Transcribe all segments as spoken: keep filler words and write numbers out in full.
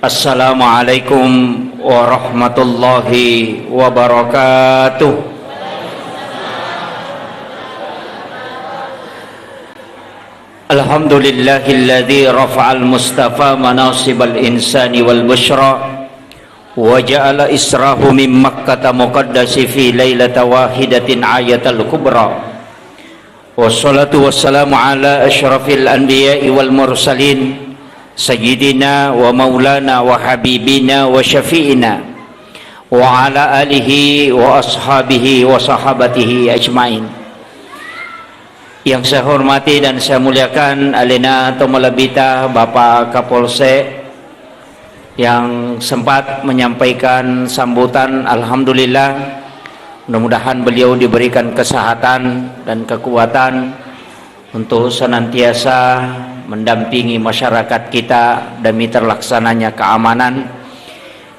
Assalamualaikum warahmatullahi wabarakatuh. Alhamdulillahilladzi rafa'al mustafa manasibal insani wal busyra wa ja'ala israhu min Makkata muqaddasi fi lailata wahidatin ayatal kubra. Wassalatu wassalamu ala asyrafil anbiya'i wal mursalin, sayyidina wa maulana wa habibina wa syafi'ina, wa ala alihi wa ashabihi wa sahabatihi ajmain. Yang saya hormati dan saya muliakan, alena to malebbita Bapak Kapolsek, yang sempat menyampaikan sambutan, alhamdulillah, mudah-mudahan beliau diberikan kesehatan dan kekuatan untuk senantiasa mendampingi masyarakat kita demi terlaksananya keamanan.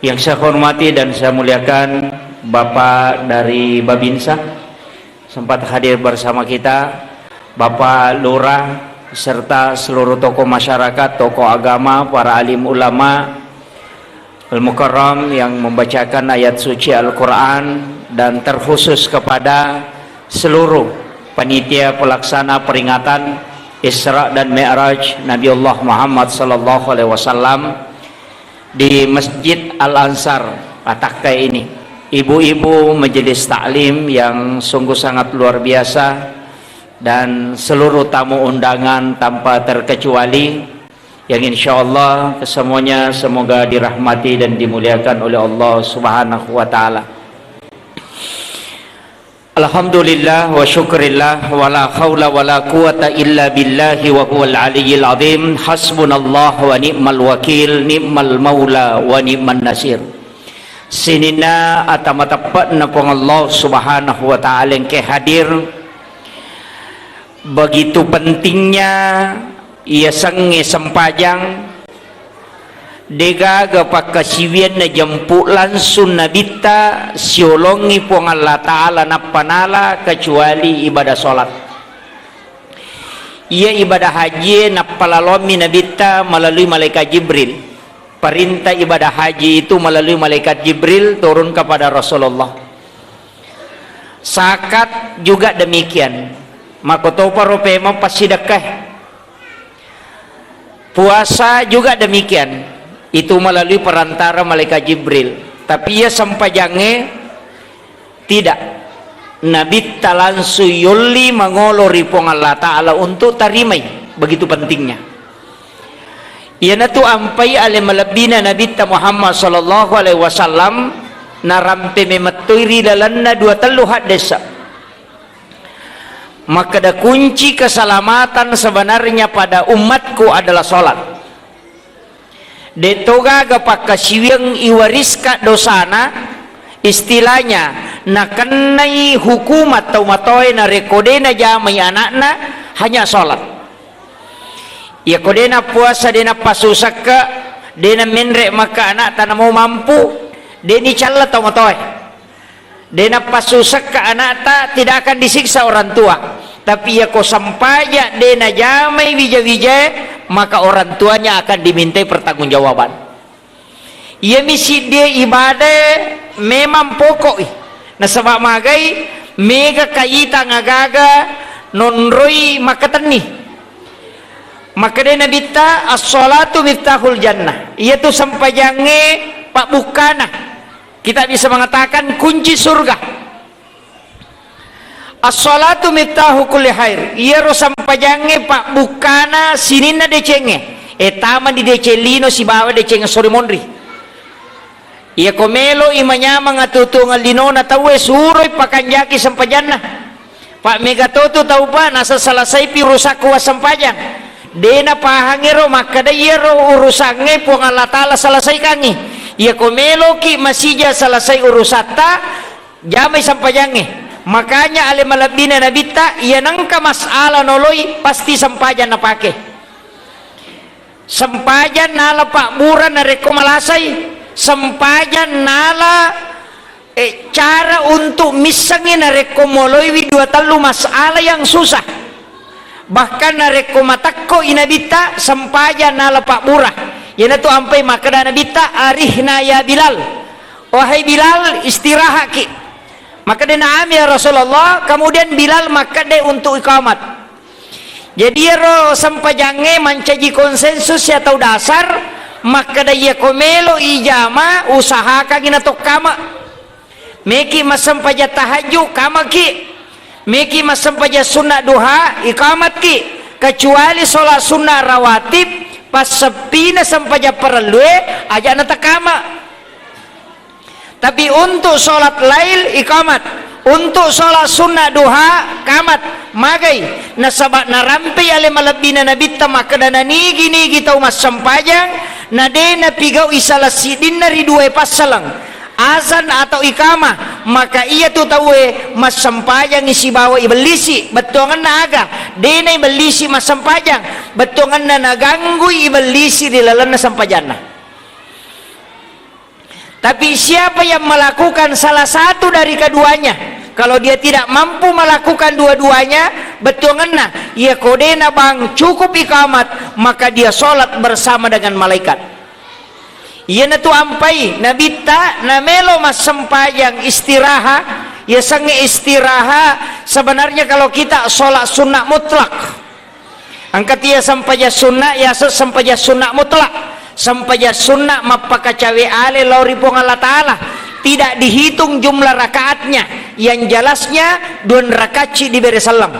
Yang saya hormati dan saya muliakan Bapak dari Babinsa, sempat hadir bersama kita, Bapak Lurah, serta seluruh tokoh masyarakat, tokoh agama, para alim ulama, Al-Mukarram yang membacakan ayat suci Al-Quran, dan terkhusus kepada seluruh panitia pelaksana peringatan Isra dan Mi'raj Nabiullah Muhammad sallallahu alaihi wasallam di Masjid Al-Ansar Patakkai ini. Ibu-ibu majelis taklim yang sungguh sangat luar biasa dan seluruh tamu undangan tanpa terkecuali, yang insyaallah kesemuanya semoga dirahmati dan dimuliakan oleh Allah Subhanahu wa taala. Alhamdulillah wa syukrillah wa la haula wa la quwata illa billahi wa huwal aliyyil azim. Hasbunallah wa ni'mal wakil, ni'mal maula wa ni'man nasir. Sininna ata mateppe'na Puang Allah Subhanahu wa taala engke hadir. Begitu pentingnya yasengnge sempajang, degaga pakkasiwianna jempu langsung Nabitta siolongi Puang Allah Ta'ala nappa nala kecuali ibadah sholat. Iya ibadah hajie nappalalommi Nabitta melalui malaikat Jibril. Perintah ibadah haji itu melalui malaikat Jibril turun kepada Rasulullah. Zakat juga demikian. Makkotoparo pemeng passidekkae. Puasa juga demikian. Itu melalui perantara malaikat Jibril. Tapi iya sempajangnge tidak. Nabitta langsung yolli mangolo ri Puang Allah Ta'ala untuk tarimai. Begitu pentingnya. Iyanatu ampai ale malebbina Nabitta Muhammad sallallahu alaihi wasallam narampe memettoi ri lalenna dua tellu haddesa. Makkeda kunci keselamatan sebenarnya pada umatku adalah sholat. De'to gaga pakkasiwiang iwariska dosana, istilahnya nakennai hukumat tau matoe narekko de najamai anakna, hanya sholat. Iyako de nappuasa, de napassusekka, de namenre maka anakta namo mampu, de nicalla tau matoe. De napassusekka anakta, tidak akan disiksa orang tua. Tapi iyako sempajang de najamai wija-wijae, maka orang tuanya akan dimintai pertanggungjawaban. Iyami siddie ibadae memang pokok i. Nasaba magai mega kaitang agaga nonroi makkatenni. Makkedai Nabitta, "As-shalatu miftahul jannah." Iyatu sempajangnge pabbukkana. Kita bisa mengatakan kunci surga. As-shalatu miftahu kulli khair. Iyaro sempajangnge pabbukkana sininna decengnge. E, tama di deceng lino sibawa deceng sore monri. Iyako melo i manyameng atuo-tuongeng linona tauwe, suroi pakanjaki sempajanna. Pa mega totu tau pa nasa selesaipi urusakku wassempajang. De napahangi ro makkeda iyaro urusangnge Puang Allah Ta'ala selesaikangi. Iyako meloki masija selesai urusatta, jamai sempajangnge. Makanya ale malebbina Nabitta, iya nengka masalah noloi, pasti sempajang napake. Sempajang nala pabbura narekko malasai, sempajang nala, eh, cara untuk missengi narekko moloiwi dua tellu masalah yang susah. Bahkan narekko matekko i Nabitta, sempajang nala pabbura. Iyanatu ampai makkeda Nabitta, "Arihna ya Bilal." Wahai Bilal, istirahatki. Makkeda, "Na'am ya Rasulullah." Kemudian Bilal makkeda untuk iqamat. Jadi iyaro sempajangnge mancaji konsensus ya tau dasar, makkeda iyako melo ijama, usahakangi natokkama. Meki massempajang tahajud, kamaki. Meki massempajang sunna duha, ikamatki. Kecuali sholat sunna rawatib, passeppina sempajang parellue, aja natakama. Tapi untuk sholat lail, ikamat. Untuk sholat sunna duha, kamat. Magai, nasaba narampei ale malebbina Nabitta makkeda, nanigi-nigi tau massempajang, na de napigau'i salah siddinna ri duae passaleng. Azan atau ikamah, maka iyatu tauwe massempajangngi sibawa ibellisi. Bettuangenna aga? Dena ibellisi massempajang, bettuangenna naganggui ibellisi ri lalenna sempajanna. Tapi siapa yang melakukan salah satu dari keduanya, kalau dia tidak mampu melakukan dua-duanya, bettuangenna, iya ko dena bang cukup ikamat, maka dia sholat bersama dengan malaikat. Iyanatu ampai Nabitta namelo massempajang istiraha, yasengnge istiraha, sebenarnya kalau kita sholat sunnah mutlak. Engka tia sempajang sunnah, yaseng sempajang sunnah mutlak. Sempajang sunnah mappakacawe ale lao ri Puang Allah Ta'ala. Tidak dihitung jumlah rakaatnya. Yang jelasnya, dua rakatci dibere sallang.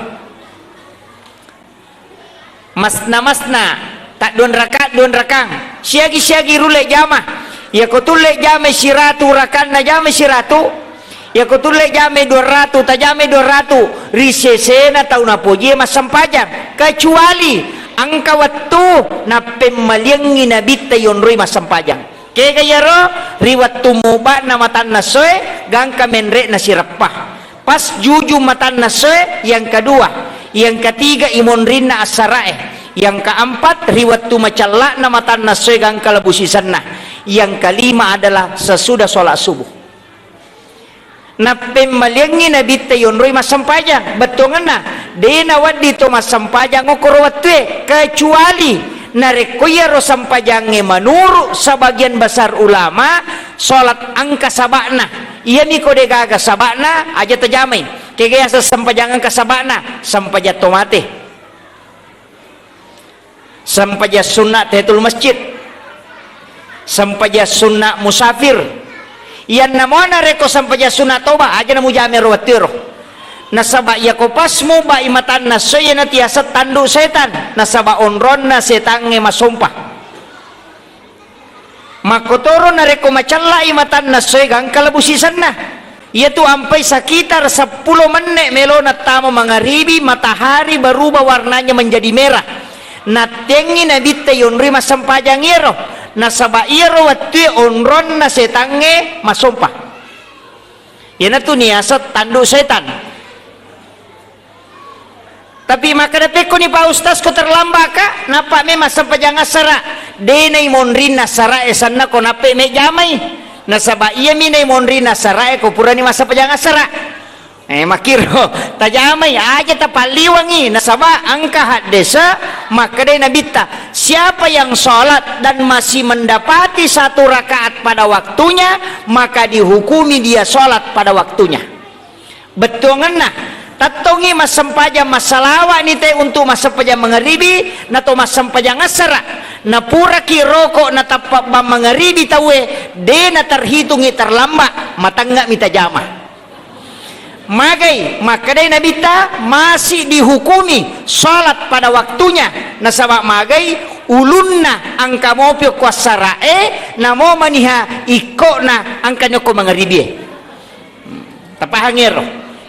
Masna-masna, tak dua rakaat, dua rakang. Siagi-siagi rulle jama. Iya ko tulle jama siratu rakanna, jama siratu. Iya ko tulle jama dua ratu, tajama dua ratu. Ri sesena tau napojie massempajang. Kecuali engka wettu nappemmaliangngi Nabitta yonroi massempajang. Kega iyaro? Ri wettu muba'na matanna essoe, gangka menre'na sireppa. Pas juju matanna essoe, yang kedua, yang ketiga imonrinna assara'e, yang keempat ri wettu macella'na matanna essoe gangka lebu sisenna, yang kelima adalah sesudah sholat subuh. Nappemmaliangngi Nabitta yonroi massempajang, bettuangenna, de nawedding to massempajang okkoro wettue, kecuali narekko iyaro sempajangnge menurut sebagian besar ulama, sholat engka saba'na. Iyami ko de gaga saba'na, aja tajamai. Kega yaseng sempajang engka saba'na? Sempajang to mate. Sempajang sunna tahiyatul masjid. Sempajang sunna musafir. Iyanna mo narekko sempajang sunna toba, aja namujamai ro wettuero. Nasaba iya ko pas mubai matanna essoe, iyana tiaseng tandu setan. Nasaba onronna setangnge masompa. Makkotoro narekko macellai matanna essoe gangka lebu sisenna. Iyatu ampai sekitar seppulo menne' melona tama mangaribi, matahari berubah warnanya menjadi merah. Nattengngi Nabitta yonroi massempajang iyaro, nasaba iyaro wettue onronna setangnge masompa. Iyanatu niaseng tandu setan. Tapi makkeda, "Pekkoni Pak Ustaz, ko terlambat ka?" Nappa memang sempajang assara, de naimonrinna assara e sanna ko nappe mejamai. Nasaba iyami naimonrinna assara e ko purani massempajang assara. Eh, makkiro, tajamai aja tapalliwangi. Nasaba engka haddese makkedai Nabitta, "Siapa yang sholat dan masih mendapati satu rakaat pada waktunya, maka dihukumi dia sholat pada waktunya." Bettuangenna, tettongngi massempajang massalawa'ni te untuk massempajang mangaribi, nato massempajang assara. Napuraki roko natappa bang mangaribi tauwe, de naterhitungi terlambat, matengngami tajama. Magai, makkedai Nabitta, masih dihukumi sholat pada waktunya, nasaba magai ulunna engka mopi okko assara e, namo maniha ikkona engkani okko mangaribie. Tapahangi ero?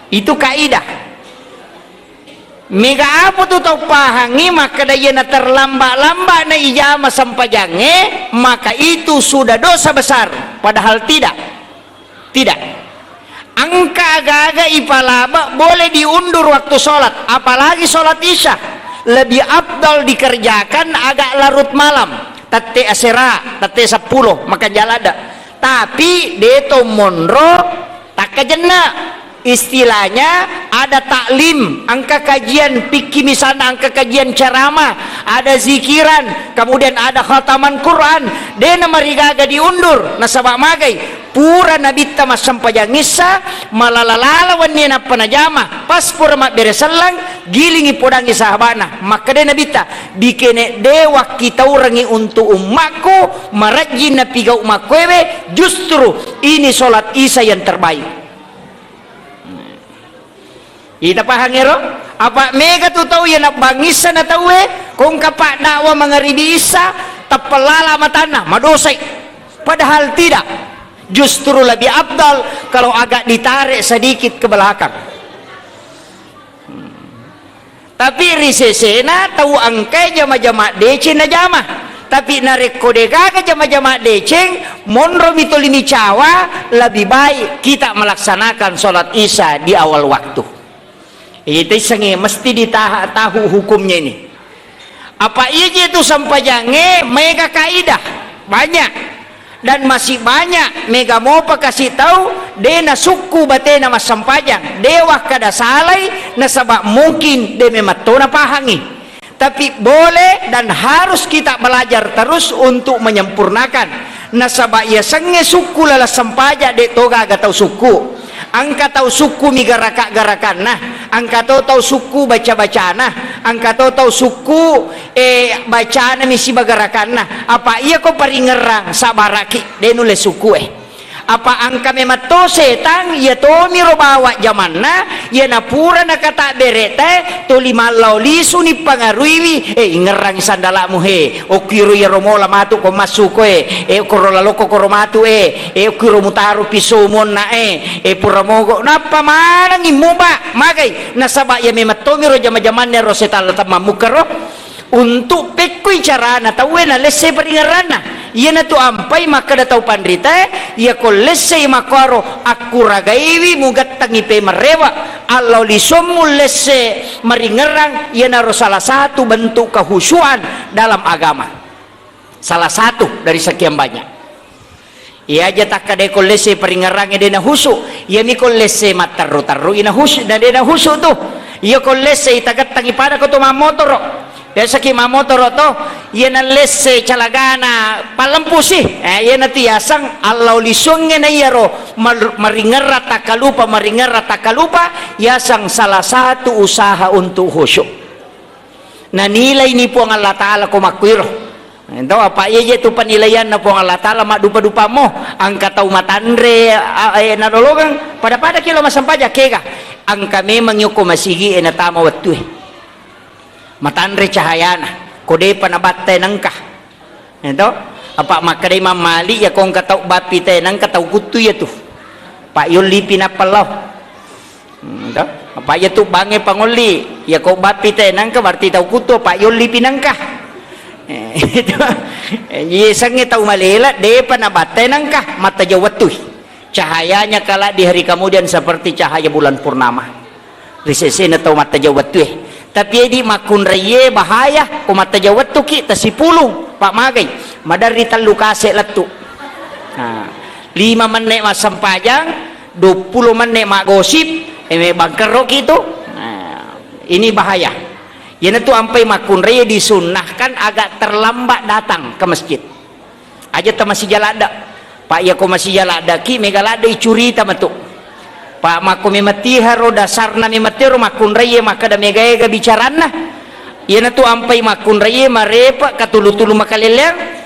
Itu kaidah. Mega apa tu tau pahangi makkeda iya naterlambat-lambat na ijama sempajangnge, maka itu sudah dosa besar. Padahal tidak. Tidak. Engka aga-aga ipalaba boleh diundur waktu sholat, apalagi sholat isya. Lebih afdal dikerjakan agak larut malam, tette asera, tette seppulo, makan jalada. Tapi deto monro takkajenna. Istilahnya ada taklim, engka kajian fikih misalna, engka kajian ceramah, ada zikiran, kemudian ada khataman Quran. De' namarigaga diundur, nasaba' magai pura Nabitta massempajang issa, malala-lala wenni nappa najama, pas pura mabbere sellang, gilingi podangi sahabatna. Makkeda Nabitta, "Bikene de' wakkitaurengi untuk ummakku, marajjing napigau makkuewe, justru ini sholat Isya yang terbaik." Ita pahang ero? Apa mega tu tau iya nabbangissa na tauwe, kongka pak dakwa mangaribi issa, tappellala matanna, madosai. Padahal tidak. Justru lebih afdal kalau agak ditarik sedikit ke belakang. Tapi ri sesena tau engkae jama-jama deceng najama. Tapi narekko degaga jama-jama deceng, monromi toli micawa, lebih baik kita melaksanakan sholat Isya di awal waktu. Ita issengnge mesti ditaha-, tahu hukumnya ini. Apa iya je tu sempajangnge maega kaidah? Banyak. Dan masih banyak mega mopa kasi tau de' nasukku batena massempajang, de' wakkada salai, nasaba' mungkin de' memetto napahangi. Tapi boleh dan harus kita belajar terus untuk menyempurnakan. Nasaba' yasengnge sukku laleng sempajang de' to gaga tau sukku. Engka tau sukku mi garaka-garakanna, engka to tau sukku baca-bacana, engka to tau sukku, eh, bacana mi siba garakanna. Apa iya ko paringerrang, sabaraki, de' nulle sukku e. Apa engka memetto setang, iya tomiro bawa jamanna, iya napura nakatabbereta, toli mallao lisuni pangaruiwi, eh, ingerrangi sandala'mu he, okkiro iyaro mola matu ko massuko e, eh, okkoro laloko koro matu e, eh, okkiro mutaro piso muonna e, eh, pura mogo, nappa manengi muba, magai, nasaba iya memettomiro jama-jamanna ro setang la temmammukkaro. Untuk pekkui carana tauwe nalesse paringerranna. Iyanatu ampai makkeda tau panritae, iyako lessei makkuaro akkuragaiwi mugattangi pemerrewa, allau lisommu lesse maringerrang, iyanaro salah satu bentuk kehusuan dalam agama. Salah satu dari sekian banyak. Iya aja takkadai ko lesse paringerrangnge de' nahusu, iyami ko lesse matterru-terru i nahusu, na de' nahusu tu. Iya ko lesse i tagettangi pada ko to mammotoro. Biasaki mammotoro to, iya nallesse calagana pallempusi. Eh, iyanatu yaseng allau lisuangnge na iyaro mar-, maringerra takkalupa, maringerra takkalupa, yaseng salah satu usaha untuk khusyuk. Nanilaini Puang Allah Ta'ala ko makkuiro. Ento, apa iya je tu penilaianna Puang Allah Ta'ala maddupa-dupammo, engka tau matanre, a-, e, nalolongeng, pada-pada ki lo massempajang kega, engka memang yoko masigi e natama wettue. Matanre cahayana, ko depa nabattai nengka. Ento, apa makkedai Imam Malik, ya ko engka tau bappi te nengka tau kuttu ya tu. Pak yollipi nappallau. Hmm, to? Apa iya tu bangnge pangolli, iya ko bappi te nengka berarti tau kuttu, apa yollipi nengka. Eh, itu. Eh, iya sengnge tau malela, depa nabattai nengka, mattajau wettui. Cahayanya kelak di hari kemudian seperti cahaya bulan purnama. Ri sesena tau mattajau wettue. Tapi edi makkunraie bahaya, ko mattajau wettuki, tasipulung, pak magai. Maderri tellu kase lettu. Nah, lima menne massempajang, duappulo menne maggosip, e, me bangkerroki tu. Nah, ini bahaya. Iyanatu ampai makkunrai disunnahkan agak terlambat datang ke masjid. Aja ta masija ladda. Pak, iya ko masija laddaki, mega ladda icurita matu. Pak, makko memettiha ro dasarna memettero makkunrai makkeda mega-ega bicaranna. Iyanatu ampai makkunrai marepa katulu-tulu makalelleang.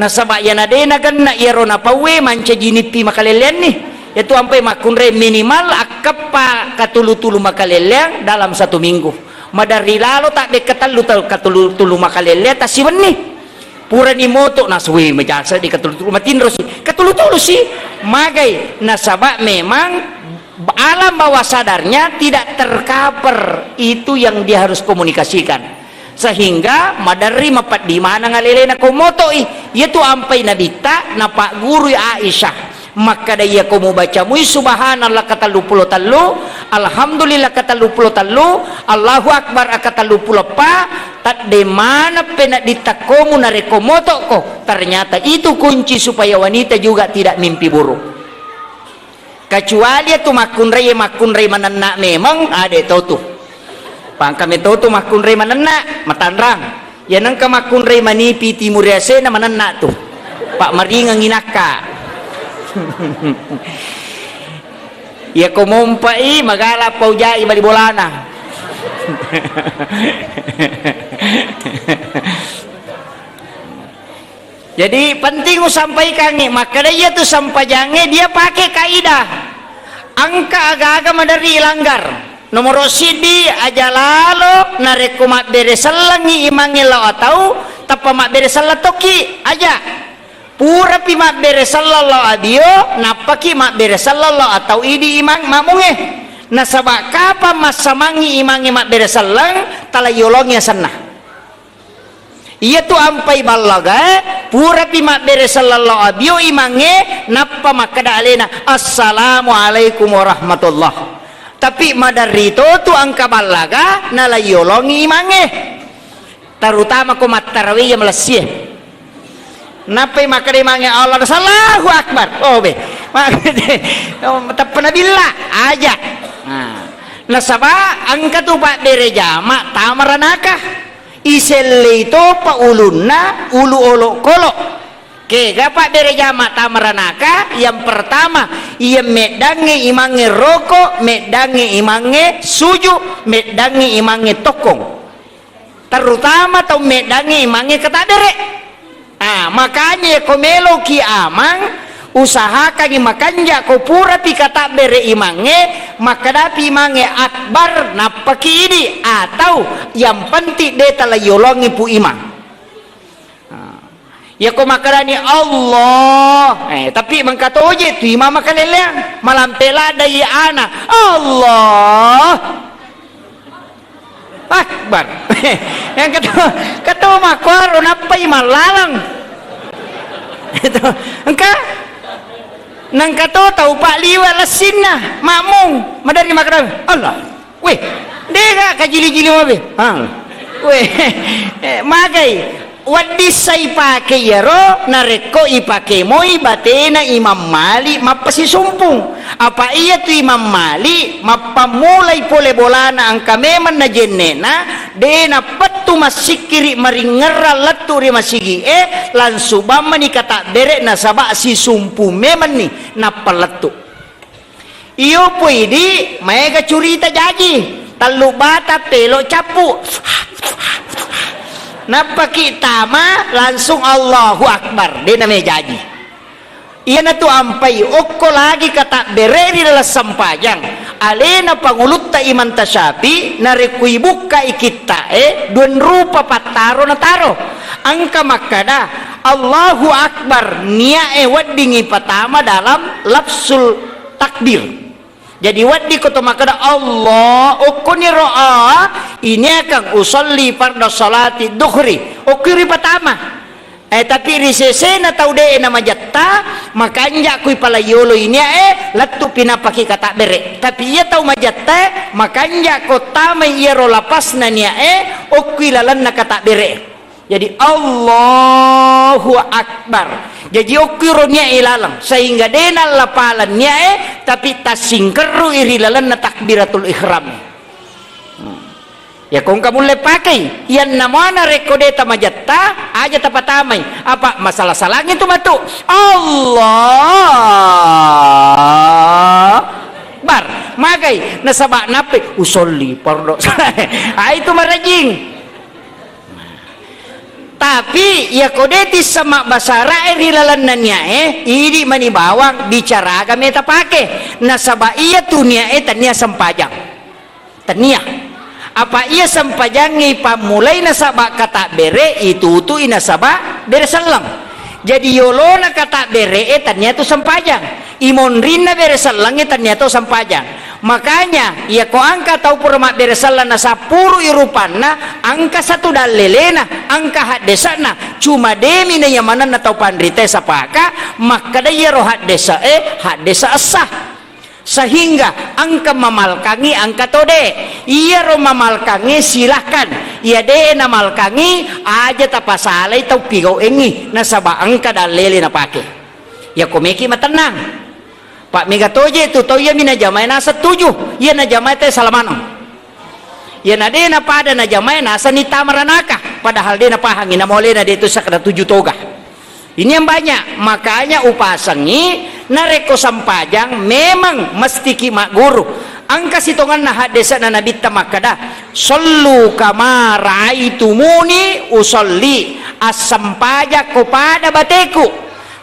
Nasaba iyana de nagenna iyaro napauwe mancaji nippi makalelleanni. Iyatu ampai makkunrai minimal akkeppa katulu-tulu makalelleang dalam satu minggu. Maderri lalo tabbekka tellu tau katulu-tulu makalelleang tassiwenni. Purani moto nasui majasa di katulu-tulu matinrosi. Katulu-tulusi. Magai nasaba memang alam bawah sadarnya tidak tercover itu yang dia harus komunikasikan. Sehingga maderri mapeddi maneng alelena ko motoi. Iyatu ampai nabitta napaggurui Aisyah. Makkeda, iyako mubaca mui subhanallah katelluppulo tellu, alhamdulillah katelluppulo tellu, Allahu akbar katelluppulo eppa, tedde maneng peneddi tekkomu narekko motokko. Ternyata itu kunci supaya wanita juga tidak mimpi buruk. Kecuali iyatu makkunrai, makkunrai manenna memeng, ade totu. Pangka metotu makkunrai manenna, matanrang. Iya nengka makkunrai manipi timur yasena manenna tu. Pak maringeng inakka. Iya ko mompai magala paujai bali bolana. Jadi penting usampaikangngi, makkeda iyatu sempajangnge dia pake kaidah. Engka aga-aga maderri ilanggar. Nomoro siddi, aja lalo narekko mabbere sellengngi imangnge lao atau tappa mabbere selleng tokki, aja. Purapi mabbere selleng lao abio, nappaki mabbere selleng lao atau idi imang makmungnge. Nasaba kapang massamangngi imangnge mabbere selleng, tala yolongi asenna. Iyatu ampai ballagae, purapi mabbere selleng lao abio imangnge, nappa makkeda alena, "Assalamualaikum warahmatullah." Tapi maderri totu engka ballaga, nala yolongi imangnge. Terutama ko mattarawei iya malessie. Nappai makkeda imangnge Allah, Allahu Akbar. Oh, be. Teppa nabilla, aja. Nah. Nasaba engka tu pabbere jama tama ranaka. Isellei topa ulunna ulu olokolo. Kega pabbere jama tama ranaka? Yang pertama, iya meddangnge imangnge roko, meddangnge imangnge suju, meddangnge imangnge tokkong. Terutama tau meddangnge imangnge katabbere. Ah, makanya ko meloki amang, usahakangi makanja ko purapi katabbere imangnge, makkadapi imangnge akbar, nappaki idi, atau yang penting de tala yolongi pu imang. Ah. Iya ko makkedani Allah, eh, tapi mengkatoje tu imang makaleleang, malampe ladai ana, Allah. Akbar. Yang keto, keto makkuaro nappai mallalang. Itu, engka? Nengka to tau pak liwa lessinna, makmung, madari makkeda, Allah. Weh, dega kajili-jili mabe. Ha. Weh, eh, magai. Wedding sa ipake iyaro, narekko ipake moi batena Imam Malik mappasisumpung. Apa iyatu Imam Malik mappammulai pole bolana engka memeng najenne'na, de nappettu massikkiri maringngerang lettu ri masigi'e, langsung bammani katabbere nasaba sisumpung memenni nappa lettu. Iyo pui di maega curita jaji, tellu bata pelo cappu. Nappaki tama langsung Allahu Akbar, de name jaji. Iyanatu ampai okko lagi katabbere ri laleng sempajang. Alena pangulutta Imam Tasyafi narekko ibukkai kitta'e, dua rupa pattaro nataro. Engka makkada Allahu Akbar, nia'e weddingi patama dalam lafsul takbir. Jadi wedding ko to makkeda Allah, okkoniro a, ini akan usolli farda salati duhri. Okkoi ripatama. Eh, tapi ri sesena tau de na majetta, makanja kui pala yolo ini, eh, lettu pinapaki katabbere. Tapi iya tau majetta, makanja ko tamai iyaro lapasna nia, eh, okkoi lalenna katabbere. Jadi, Allahu Akbar. Jaji, okki ro niae laleng, sehingga de nallapaleng niae, tapi tassingkerrui ri lalenna takbiratul ihram. Hmm. Ya, ko engka mulle pakei, iyanna muana rekko de tamajetta, aja tapatamai. Apa masalah-salangi tu matu? Allah Akbar. Magai, nasaba nappai, usolli, pardo. Ah, itu marajing. Tapi, iyako de tisseng mabbasarae ri lalenna niae, idi mani bawang bicara aga meta pake. Nasaba iyatu niae tania sempajang. Tania. Apa iya sempajangnge ipammulai nasaba katabbere, itutui nasaba bere selleng. Jadi, yolona katabbere e tania tu sempajang. Imonrinna bere sellengnge tania to sempajang. Makanya, iyako engka tau pura mabbere selleng nasappurui rupanna, engka satu dallelena, engka haddese'na, cuma demi na iya manenna tau panritae sapaka, makkeda iyaro haddese'e, haddese' essa. Sehingga engka mamalkangngi, engka to de. Iyaro mamalkangnge silahkan, iya de namalkangngi aja tapasalai tau pigau'engngi, nasaba engka dallele napake. Iyako meki matennang. Pak mega toje tu tau iya mi najamae naseng tuju, iya najamae te sala maneng. Iya na de na pada najamae naseng ni tama ranaka, padahal de napahangi namolena de tu sakkeda tuju toga. Ini yang banyak, makanya upasengi narekko sempajang memang mestiki magguru. Engka sitongenna haddese'na Nabitta makkeda, "Shollu kama raaitumuni usolli." Assempajakko pada bateku.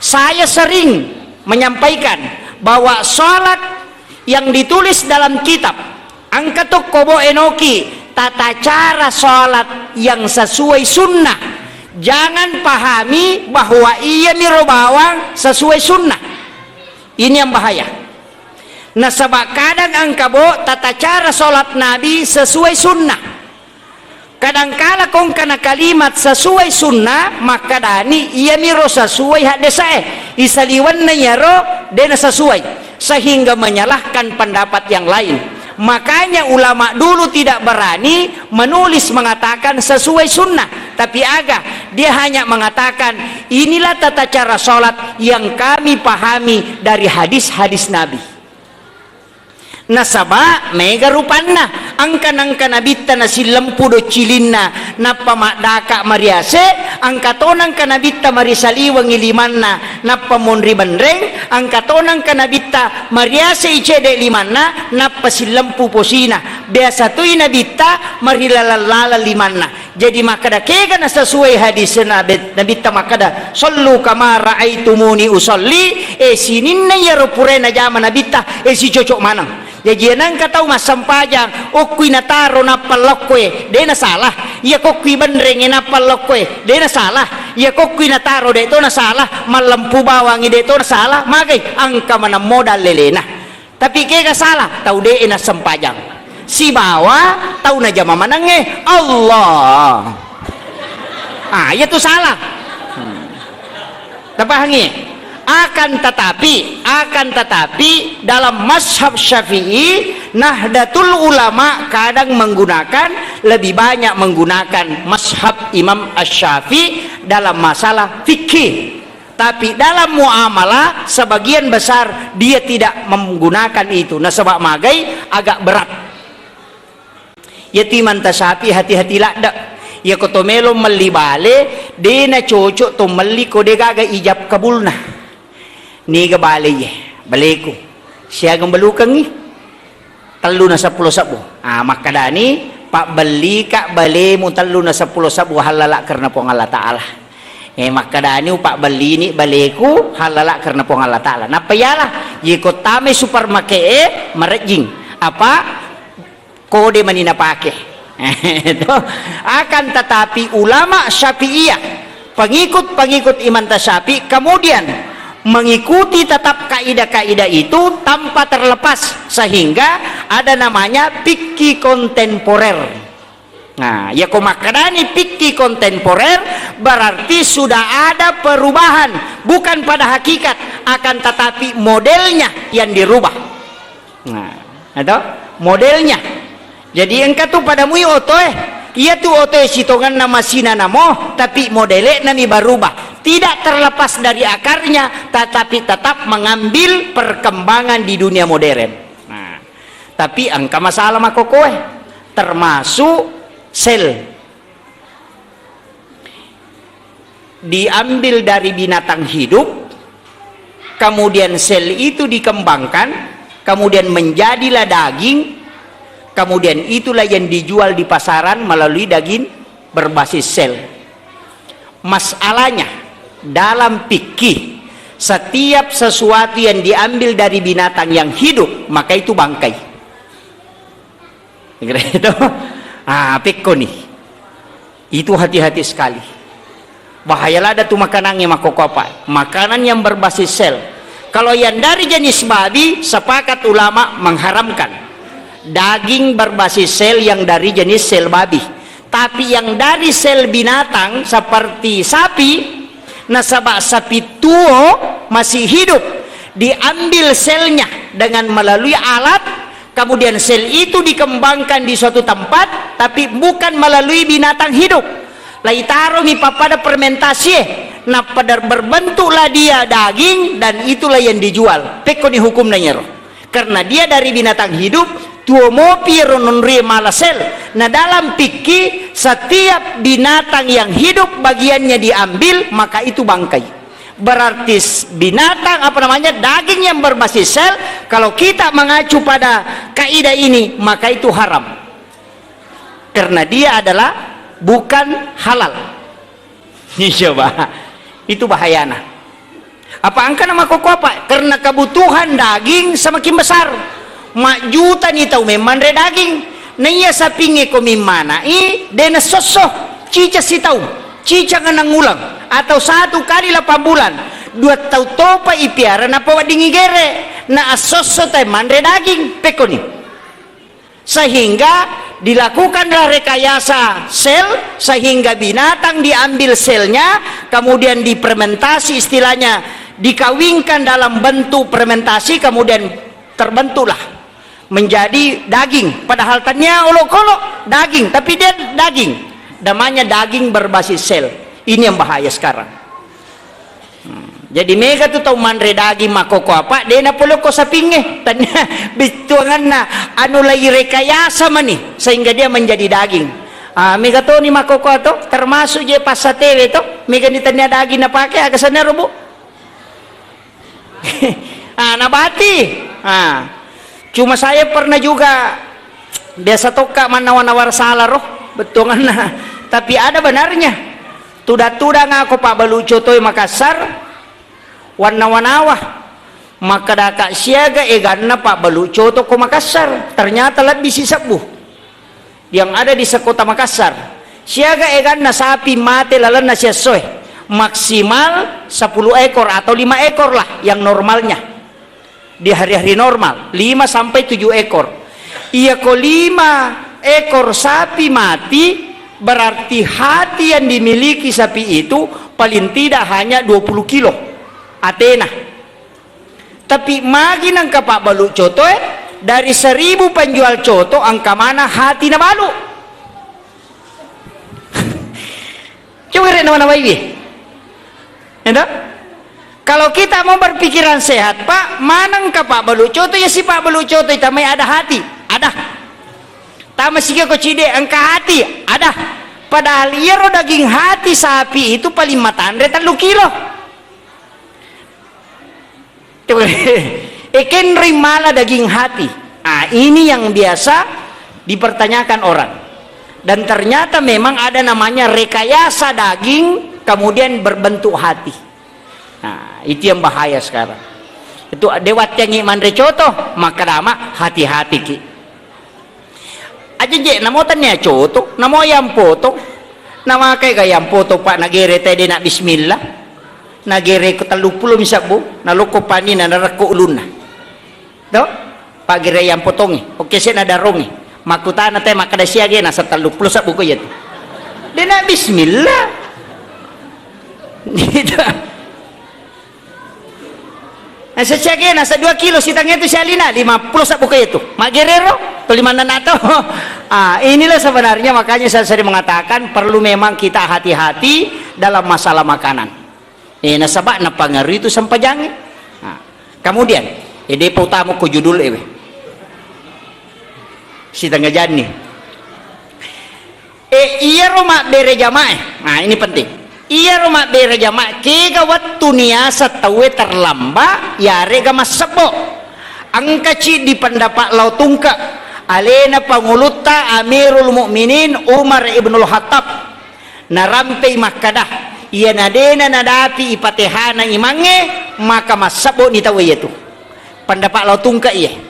Saya sering menyampaikan bahwa sholat yang ditulis dalam kitab, engka tokko bo enoki tata cara sholat yang sesuai sunnah. Jangan pahami bahwa iya miro bawang sesuai sunnah. Ini yang bahaya. Nasaba kadang engka bo tata cara sholat Nabi sesuai sunnah. Kadangkala kongkana kalimat sesuai sunnah, makkadani iyamiro sesuai haddesae. Isaliwenna iyaro dena sesuai, sehingga menyalahkan pendapat yang lain. Makanya ulama dulu tidak berani menulis mengatakan sesuai sunnah, tapi aga, dia hanya mengatakan, "Inilah tata cara sholat yang kami pahami dari hadis-hadis Nabi." Nasaba mega rupanna, engka nangka nabitta nasillempu doccilinna, nappa maddaka mariase, engka to nangka nabitta marisaliwengi limanna, nappa monri benreng, engka to nangka nabitta mariase icede limanna, nappa sillempu posina. Biasa toi nabitta marilaleng-laleng limanna. Jadi makkeda kega nasesuai hadis Nabi, Nabitta makkeda, "Shollu kama raaitumuni usolli." Eh, sininna iyaro purae najama Nabitta, eh, sicocok maneng. Jaji nangka tau massempajang, okkui nataro nappa lokkoe, de nasalah. Iya kokkui benrenge nappa lokkoe, de nasalah. Iya kokkui nataro de to nasalah, mallempu bawangi de to nasalah. Magai, engka maneng modal lelena. Tapi kega salah? Tau de'e nassempajang. Sibawa tau najama manengnge Allah. Ah, iya tu salah. Hmm. Tapahangi? Akan tetapi, akan tetapi dalam mazhab Syafi'i, Nahdlatul Ulama kadang menggunakan, lebih banyak menggunakan mazhab Imam Asy-Syafi'i dalam masalah fikih. Tapi dalam muamalah, sebagian besar dia tidak menggunakan itu. Nasaba magai agak berat. Iyatu Imanta Syafi'i hati-hati ladde. Iyako to melo melli bale, de nacocok to melli ko de gaga ijab kabulna. Niga bale iye, baleku. Siagang belukengngi. Tellu na seppulo sebbu. Ah, makkadani, "Pabbellika balemu tellu na seppulo sebbu hallala karena Puang Allah Ta'ala." Eh, makkadani, "Upabbellini baleku hallala karena Puang Allah Ta'ala." Nappa iyalah, iko tamai supermarket e, marejjing. Apa? Kode mani napake. Itu. Akan tetapi ulama Syafi'iyah, pengikut-pengikut Imam Syafi'i, kemudian mengikuti tetap kaidah-kaidah itu tanpa terlepas, sehingga ada namanya fikih kontemporer. Nah, ya ko makkadani fikih kontemporer, berarti sudah ada perubahan, bukan pada hakikat, akan tetapi modelnya yang dirubah. Nah, atau modelnya. Jadi engka tu pada mui otoe. Iya tu otoe sitongenna masina namo, tapi modele'na mi barubah. Tidak terlepas dari akarnya, tetapi tetap mengambil perkembangan di dunia modern. Nah, tapi engka masalah makokoe, termasuk sel. Diambil dari binatang hidup, kemudian sel itu dikembangkan, kemudian menjadilah daging, kemudian itulah yang dijual di pasaran melalui daging berbasis sel. Masalahnya, dalam fikih, setiap sesuatu yang diambil dari binatang yang hidup, maka itu bangkai. Kira itu. Ah, pekko nih. Itu hati-hati sekali. Bahaya lada tu makanannya makoko apa? Makanan yang berbasis sel. Kalau yang dari jenis babi, sepakat ulama mengharamkan. Daging berbasis sel yang dari jenis sel babi. Tapi yang dari sel binatang seperti sapi, nasaba sapi tuo masih hidup, diambil selnya dengan melalui alat, kemudian sel itu dikembangkan di suatu tempat, tapi bukan melalui binatang hidup. Laitaromi pappada fermentasi, Nappa dar-, berbentuklah dia daging dan itulah yang dijual. Pekkoni hukumna iyaro. Karena dia dari binatang hidup, tuo mopi ro nonrie mala sel. Nah, dalam fikih, setiap binatang yang hidup bagiannya diambil, maka itu bangkai. Berarti s-, binatang, apa namanya, daging yang berbasis sel, kalau kita mengacu pada kaidah ini, maka itu haram. Karena dia adalah bukan halal. Iya, Pak. Itu bahayana. Apa engka nama koko apa? Karena kebutuhan daging semakin besar. Majutani tau memmanre daging. Naiya sapingnge ko mimmanai, de nassosso. Cica sitaung, cica ngenang ulang, atau satu kali lapan bulan. Dua tau topa ipiara napaweddingi gere. Na assosso tai manre daging. Pekkoni. Sehingga dilakukanlah rekayasa sel, sehingga binatang diambil selnya, kemudian difermentasi, istilahnya dikawinkan dalam bentuk fermentasi, kemudian terbentuklah menjadi daging. Padahal tania olok-olok daging, tapi dia daging. Namanya daging berbasis sel. Ini yang bahaya sekarang. Hmm. Jadi mega tu tau manre daging makkoko apa, de napolokko sapingnge. Tania bittuanganna anu lai rekayasa mani sehingga dia menjadi daging. Ah, mega toni makkoko ato, termasuk je passatewe to, mega ni tania daging napake, aga sanna robo. Ah, nabati. Ah. Cuma saya pernah juga, biasa tokka mannawa-nawa sala ro, bettuanganna. Tapi ada benarnya. Tudang-tudang ako pabbalu cotoe Makassar, wannawa-nawa. Makkedaka siaga eganna pabbalu coto ko Makassar. Ternyata lebbi sisebbu yang ada di sekota Makassar. Siaga eganna sapi mate lalenna siessoe, maksimal sepuluh ekor atau lima ekor lah yang normalnya. Di hari-hari normal, lima sampai tujuh ekor. Iya ko lima ekor sapi mati, berarti hati yang dimiliki sapi itu paling tidak hanya dua puluh kilo atena. Tapi magi nengka pabbalu coto, eh, dari seribu penjual coto, engka mana hati nabalu. Coba rek nawa-nawaiwi. Endo? Kalau kita mau berpikiran sehat, Pak, mana engka pabbalu coto, ya si pabbalu coto, tamai ada hati. Ada. Tama sika ko cide, engka hati. Ada. Padahal iyaro daging hati sapi itu paling matanre tellu kilo. Ekenri mala daging hati. Ah, ini yang biasa dipertanyakan orang. Dan ternyata memang ada namanya rekayasa daging, kemudian berbentuk hati. Nah, itu yang bahaya sekarang. Itu dewat yang manre coto, maka dama hati-hati ki. Aja je, namo tania coto, namo ayam potong. Namakai ga ayam potong, Pak, nagere tede na bismillah. Nagere ko tellu pulo misabbu, naloko panina, narekko ulunna. To? Pak gere ayam potongi, oke, sena darongi. Makutana te makkeda siage, nasa tellu pulo sabbu ko iya tu. Dena bismillah. Gitu. Nah, sesiage nasa dua kilo sitangnge tu sialina, lima pulo sabbu ko itu. Magerero, to lima nana to. Ah, inilah sebenarnya makanya saya sering mengatakan perlu memang kita hati-hati dalam masalah makanan. Eh, nasaba napangaruhi itu sempajangnge. Nah, kemudian, eh, depa utama ko judul ewe. Sitengah jani. Eh, iyaro mabbere jamaah. Nah, ini penting. Iyaro mabbere jamaah, kega wettu niasa tauwe terlambat, yarega massebbo. Engkaci di pendapat lao tungke, alena pangulutta Amirul Mukminin Umar ibnul Khattab. Narampei makkada, iyana dena nadapi ipatehana imangnge, maka massebbo ni tauwe iyatu. Pendapat lao tungke iye.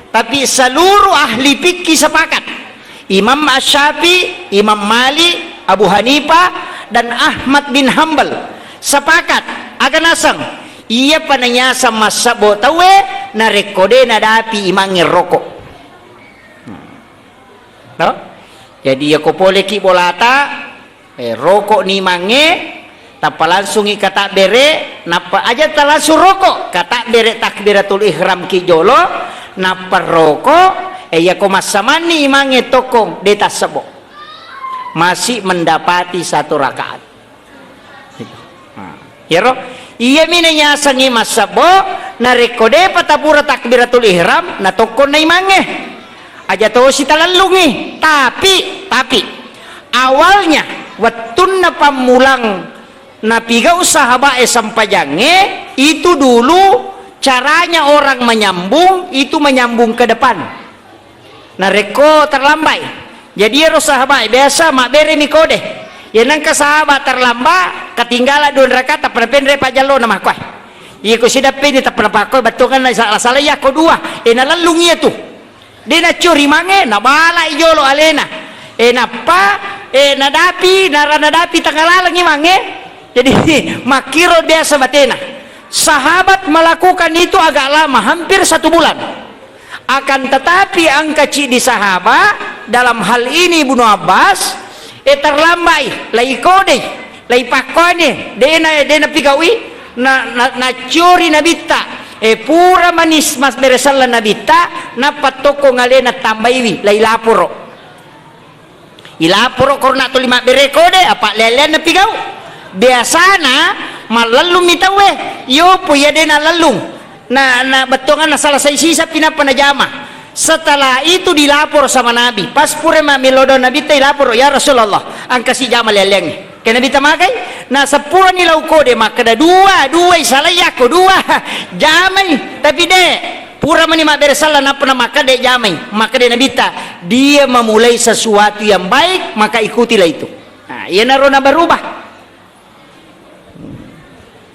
Tapi seluruh ahli fikih sepakat. Imam Asy-Syafi'i, Imam Malik, Abu Hanifah, dan Ahmad bin Hambal sepakat. Aga naseng, iya panayasa massebbo tauwe narekko de nadapi imangnge roko. Hmm. No? Jadi, yako poleki bolata, eh, roko ni mange, tappa langsungi katabbere, nappa aja talangsung roko, katabbere takbiratul ihram ki jolo, nappa roko, eh, yako massamanni imangnge tokkong, de tassebo. Masih mendapati satu rakaat. Nah, iyaro, iyami nayasengngi massebbo, narekko de'pa tapura takbiratul ihram, natokkonna imangnge. Aja tosi talellungngi. Tapi, tapi, awalnya, wettunna pammulang napigau sahaba'e sempajangnge, itu dulu caranya orang menyambung, itu menyambung ke depan. Narekko terlambai. Jadi iyaro sahabat biasa mabbereni kode. Iya nengka sahabat terlambat, ketinggalan dua rakaat, tappa napenre pajallona makkuai. Iko sidappeni tappa napakkuai bettuanna sala-sala iya ko dua. E nalellung iya tu. De naccuri mange, nabalai jolo alena. E nappa, e nadapi, nara nadapi tengah lalengi mange. Jadi makkiro biasa batena. Sahabat melakukan itu agak lama, hampir satu bulan. Akan tetapi engka ciddi sahaba, dalam hal ini Ibnu Abbas, e terlambai, lai kodei, lai pakkoane, dena, dena pigaui, na, na, naccori nabitta, e pura manis mas beresalla nabitta, nappa tokko ngalena tambaiwi, lai laporo. Ilaporo korona tuli mabbere kode, apa lean-lean napigau. Biasana mallellung mi tauwe, yopo iya de nallellung. Na, na bettuanganna salasai sisa pinappa najama. Setelah itu dilapor sama Nabi. Pas pura mammelo do Nabitta ilaporo, "Ya Rasulullah, engka sijama lean-leangnge." Ke Nabitta magai, na seppurani lau kode makkeda dua, dua isalai yakko dua. Jamai, tapi de. Pura mani mabbere salla nappa namakkeda jamai, makkeda Nabitta, "Dia memulai sesuatu yang baik, maka ikutilah itu." Nah, iyanaro nabarubah.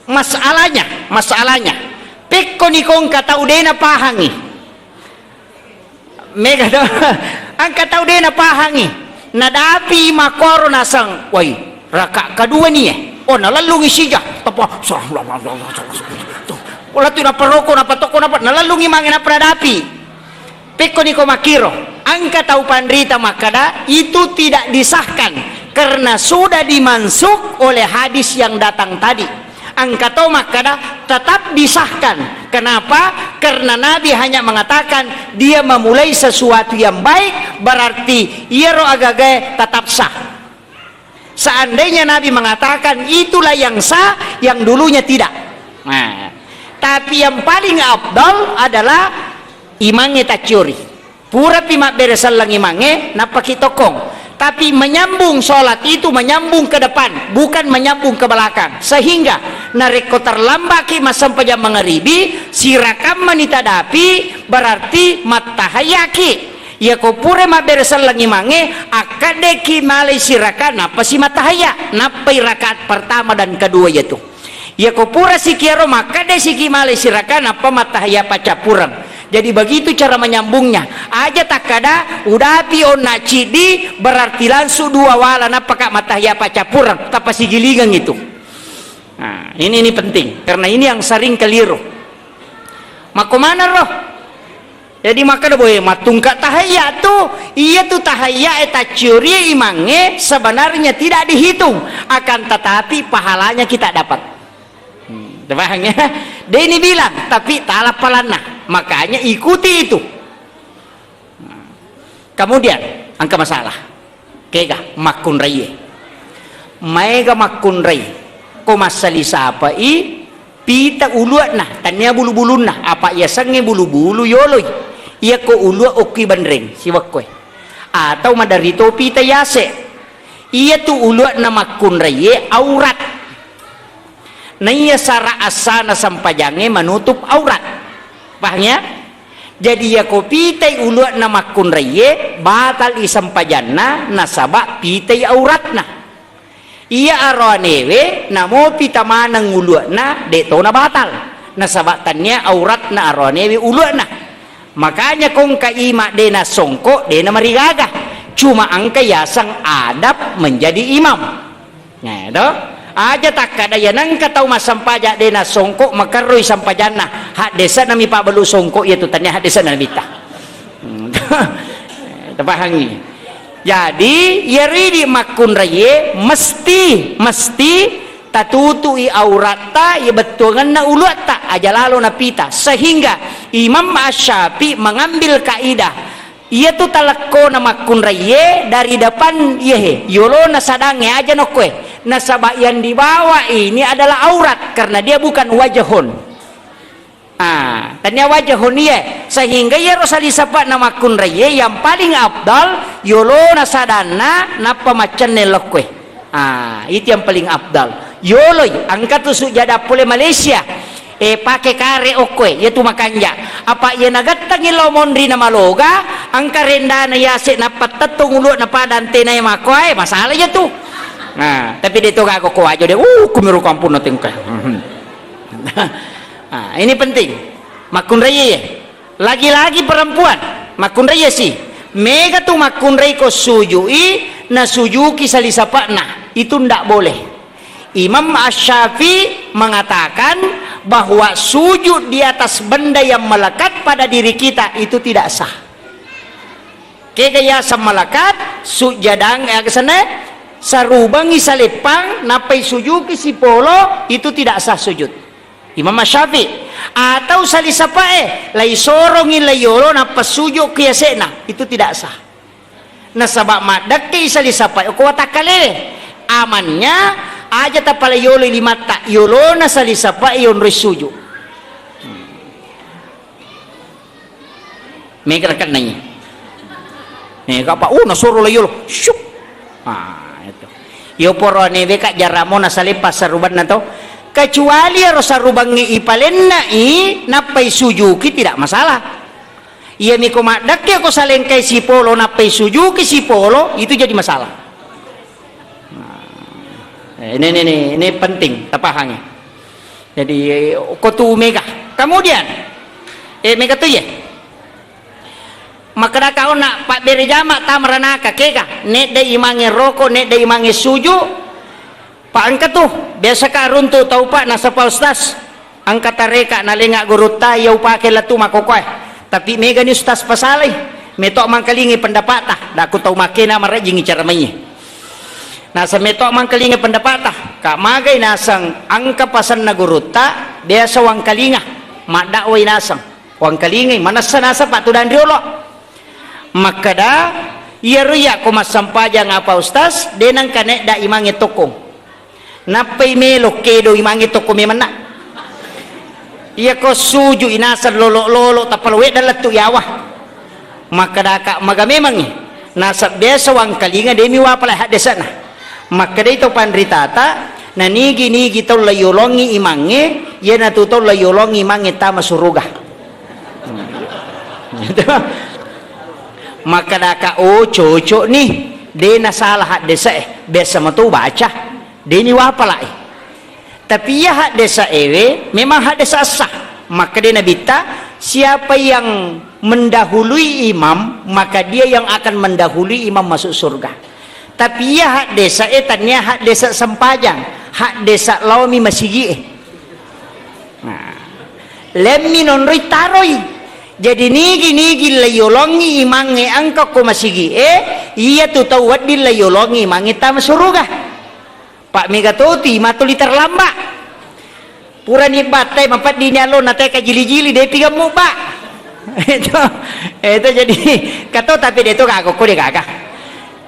Masalahnya, masalahnya, pekkoni ko engka tau de napahangi. Mega do, engka tau de napahangi. Nadapi makkoro naseng, "Woi, raka kedua ni eh." Oh, nalellungi sija. Tapa, Wala tu naparoko, napatoko, napa, nalellungi mange nappa nadapi. Pekkoni ko makkiro, engka tau panrita makkada, itu tidak disahkan karena sudah dimansukh oleh hadis yang datang tadi. Engka to makkada, tetap disahkan. Kenapa? Karena Nabi hanya mengatakan dia memulai sesuatu yang baik, berarti iyaro agagae tetap sah. Seandainya Nabi mengatakan itulah yang sah, yang dulunya tidak. Nah, tapi yang paling afdal adalah imangnge tacciori. Purapi mabbere selleng imangnge, nappaki tokkong. Tapi menyambung sholat itu menyambung ke depan, bukan menyambung ke belakang. Sehingga narekko terlambaki massempajang mangaribi, sirakammani tadapi, berarti mattahayaki. Iyako pura mabbere selleng imangnge, akkaddeki malai siraka, nappa si mattahayya, nappai rakaat pertama dan kedua iyatu. Iyako pura sikiaro makkadde siki malai siraka, nappa mattahayya paccappureng. Jadi begitu cara menyambungnya. Aja takkada, udapi onna ciddi, berarti langsung dua wala, nappaka mattahayya paccappureng, tappa sigilingeng itu. Nah, ini, ini penting, karena ini yang sering keliru. Makko maneng ro? Jadi makkeda, "Boe, mattungka tahayya tu, iya tu tahayya e tacciori imangnge sebenarnya tidak dihitung, akan tetapi pahalanya kita dapat." Hmm, paham ya? Deni bilang, tapi tala palanna. Makanya ikuti itu. Kemudian, engka masalah. Kega makkunraie. Maega makkunrai. Ko massali sapai pita ulua'na, tania bulu-bulunna. Apa yasengnge bulu-bulu yoloi. Iyako ulua okki benreng, siwekkoe. Atau maderri to pita yase. Iyatu ulua'na makkunraie aurat. Naiya sara assana sempajangnge menutup aurat. Paham ya? Jadi, iyako pitai ulua'na makkunraie, batal i sempajanna, nasaba pitai auratna. Iya aroanewe, namo pita maneng ulua'na, de tona batal. Nasaba tania auratna aroanewe ulua'na. Makanya kongka ima de nasongko, de namarigaga. Cuma engka yaseng adab menjadi imam. Nah, to? Aja takkada iya nengka tau massempajang de nasongko makerroi sempajanna. Haddese'na mi pabbalu songko iya tu tania haddese'na nabitta. Hmm. Tapahangi. Jadi, iyaro idi makkunraie mesti, mesti tatutui auratta, iya bettuangenna uluatta, aja lalo napita. Sehingga Imam Asy-Syafi'i mengambil kaidah Iyatu talekkona makkunraie dari depan iyehe, yolona sadangnge aja nokkoe. Nasaba yang dibawa ini adalah aurat, karena dia bukan wajhun. Ah, tania wajhun iye, sehingga iyaro salisapa'na makkunraiye yang paling afdal yolona sadanna nappa maccenne lokkoe. Ah, itu yang paling afdal. Yoloi, engka tu sujada pole Malaysia. Eh, pake kare okkoe, iya tu makanja. Apa iya nagattangi lao monri na maloga, engka rendana yase nappa tettong ulu'na pada antena e makkoe, masalah iya tu. Nah, tapi de to gaga ko wajo de, uh, kumiro kampung na tengka. Ah, ini penting. Makkunraiye. Lagi-lagi perempuan, makkunraiye si. Mega tu makkunrai ko sujui, na sujuki salisapa'na. Itu ndak boleh. Imam Asy-Syafi'i mengatakan bahwa sujud di atas benda yang melekat pada diri kita itu tidak sah. Kega yaseng melekat, sujadang, eh, asenna, sarubangi saleppang, nappai sujuki sipolo, itu tidak sah sujud. Imam Asy-Syafi'i. Atau salisapae, lai sorongi lai yolo, nappa sujuki yase'na, itu tidak sah. Nasaba maddekkei salisapae ko watakkalewe. Amannya aja tapalai yolo limatta, yolona salisapae yonroi suju. Mega rakennai. Mega apa? Oh, nasoro lai yolo. Syuk. Ah, itu. Yo poro newe ka jaramo nasaleppa sarubanna to. Kecuali ero sarubangnge ipalennai, nappai sujuki, tidak masalah. Iyami ko maddekke ko salengkai sipolo nappai sujuki sipolo, itu jadi masalah. Nah, ini, ini, ini, ini penting tapahangi. Jadi, eh, ko tu mega. Kemudian, eh, mega tu ye. Makkedaka onna pabbere jama tama ranaka kega, nedde imangnge roko, nedde imangnge suju. Pa engka tu, biasa ka runtu tau pa nasapa ustaz, engka tareka nalenga gurutta iya upake lettu makkokoe. Tapi megani ustaz pasalai, meto mangkalingi pendapata, dakku tau makkena marajingi cara maiye. Naseng meto mangkalingi pendapata, ka magai naseng engka pasenna gurutta, biasa wangkalinga, maddakwai naseng. Wangkalingai, manessa naseng patudang riolo. Makkeda, iyaro iya ko massempajang apa ustaz, de nengka nedda imangnge tokkong. Nappai melo kedo imangnge tokkong memenna. Iya ko suju inaseng lolo-lolo tappa lo wedda lettu yawa. Makkedaka maga memangngi. Naseng biasa wangkalinga demi wapala haddese'na. Makkedai to panritata, nanigi-nigi tau laiyolongi imangnge, iyanatu tau laiyolongi imangnge tama suruga. Gitu. Makkedaka, "Oh, cocok nih, de nasalah haddese'e, biasa mato baca, de ni wapalai." Tapi iya haddese'ewe memang haddese' sah. Makkeda Nabitta, "Siapa yang mendahului imam, maka dia yang akan mendahului imam masuk surga." Tapi iya haddese'e tania haddese' sempajang, haddese' laomi masigi'e. Nah, lemmi nonroi taroi. Jadi nigi-nigi laiyolongi imangnge engka ko masigi'e, iya tu tau wedding laiyolongi imangnge tama suruga. Pa mega toti matuli terlambat. Purani battai mapeddini allo na teka jili-jili depi gemmu ba. Itu, itu jadi kato tapi de to gaga ko de gaga.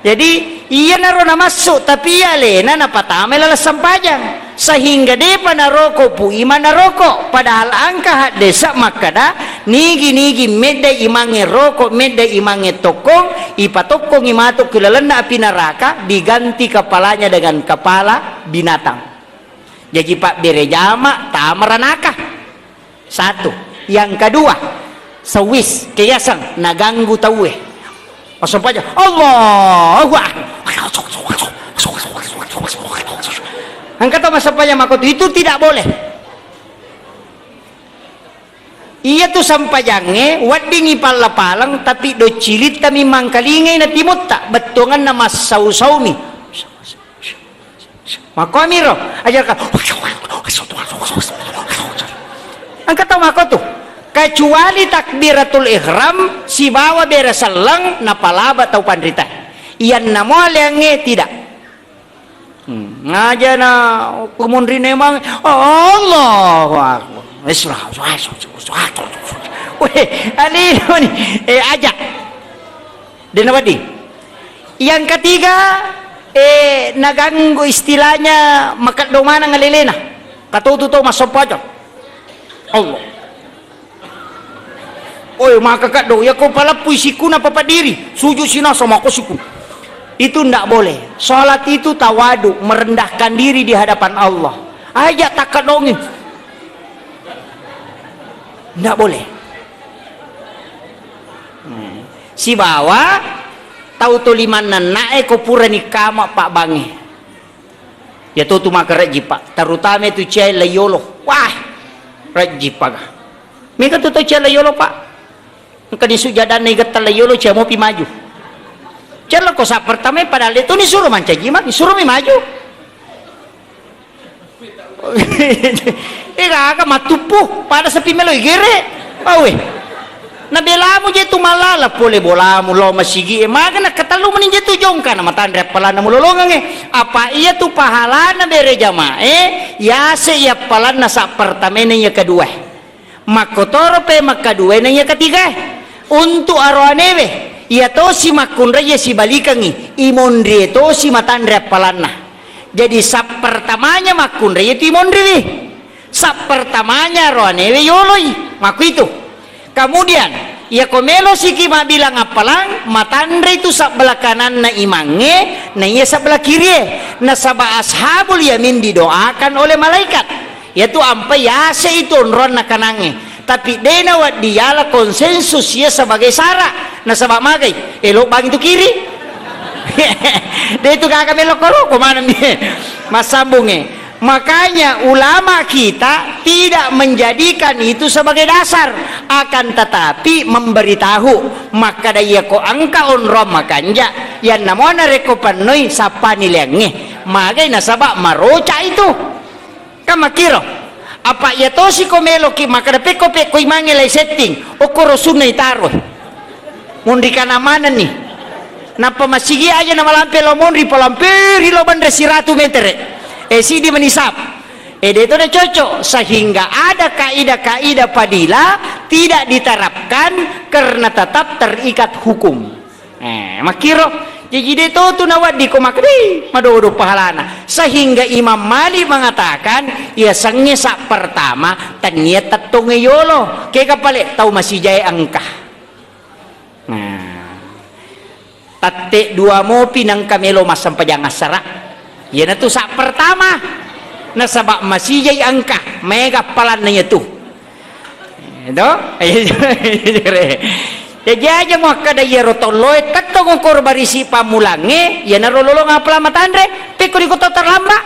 Jadi iyanaro namassu tapi iya alena napatamai laleng sempajang sehingga depa naroko pu imang naroko padahal engka haddese' makkeda nigi-nigi medda imangnge roko medda imangnge tokkong ipatokkongi matu ki lalenna api neraka diganti kepalanya dengan kepala binatang. Jaji pabbere jama tama ranaka. Satu. Yang kedua, sewis keyaseng naganggu tauwe. Massempajang, Allahu Akbar. Engka to massempajang makotu, itu tidak boleh. Iya tu sempajangnge weddingi palla-paleng tapi doccilittami mangkalingai na timutta bettuanganna massau-saumi. Makkuamiro, ajarkan. Engka tau makko tu. Kecuali takbiratul ihram sibawa bere selleng napalaba tau panrita. Iyanna mo aleangnge tidak. Hmm. Ngajana kumunri nemang Allahu Akbar. Weh, alino ni. Eh, aja. Dena wedding. Yang ketiga, Eh, naganggu istilahnya makeddo maneng alelena. Katotu to massompa aja. Allah. Oi, maka keddo, ya ko paleppui sikuna papadiri, sujud sinasa mako siku. Itu ndak boleh. Salat itu tawadu, merendahkan diri di hadapan Allah. Aja takedongi. Ndak boleh. Hmm. Sibawa tau to limanna annae ko purani kama pabbangnge. Iya to tu maka rejji, Pak, terutama tu cia laiyolo. Wah, rejji paga. Mega tu tau cia laiyolo, Pak. Engka ni sujadanna igetta laiyolo, cia mopi maju. Cia lo ko sa pertama padahal itu ni suruh mancaji ma, ni suruh mi maju. Eh, gaga mattuppu, pada sepi melo igere. Awe. Na belamu je tu malala pole bolamu lo masigi e. Maga na ketellu meni je tu jongka na matanre appalanna mulolongeng e. Apa iya tu pahalana bere jamae, yase iya appalanna sa pertamena iya kedua. Makkotoro pe makkaduena iya ketiga. Untuk aroanewe, iya tosi makkunrai iya sibalikengi, imonrie tosi matanre appalanna. Jadi sa pertamanya makkunrai itu imonriwi. Sa pertamanya aroanewe yoloi. Makku itu. Kemudian, iya ko melo siki mabbilang appalang, matanre itu sabbelah kananna imangnge, na iya sabbelah kirie. Nasaba ashabul yamin didoakan oleh malaikat. Iyatu ampai yase itu onroanna kanangnge. Tapi de nawedding yala konsensus iya sebagai sara. Nasaba magai, elo bang itu kiri. De itu gaga melo koro, ko maneng mi. Massambungnge. Makanya ulama kita tidak menjadikan itu sebagai dasar, akan tetapi memberitahu, makkada iya ko engka onroang makanja, yanna muana rekko pennoi sappani leangnge, magai nasaba maroca itu. Kan makkiro. Apa iya tosi ko meloki makkada pekko pekko imangnge lai setting, okkoro sunna itaro. Monri kana manenni. Nappa masigi aja na malampe lo monri, palamperi lo banre siratu metere. Eh, sidi menisap. Eh, de to na cocok, sehingga ada kaidah-kaidah fadilah tidak diterapkan karena tetap terikat hukum. Eh, makkiro. Jaji de to tu nawedding ko makkeda, "Ih, madodo pahalana." Sehingga Imam Malik mengatakan, iya sengnge sa pertama, tennia tettongnge yolo. Kega pale tau masijae engka. Nah. Tette dua mopi nengka melo massempajang assara. Iyanatu sa pertama. Nasaba masijai engka, maega appalanna iyatu. Edo? Jaji aja muakkeda iyaro tolloe tettong okoro barisi pammulangnge, iyanaro lolong appalang matanre, pekko ri kota terlambat.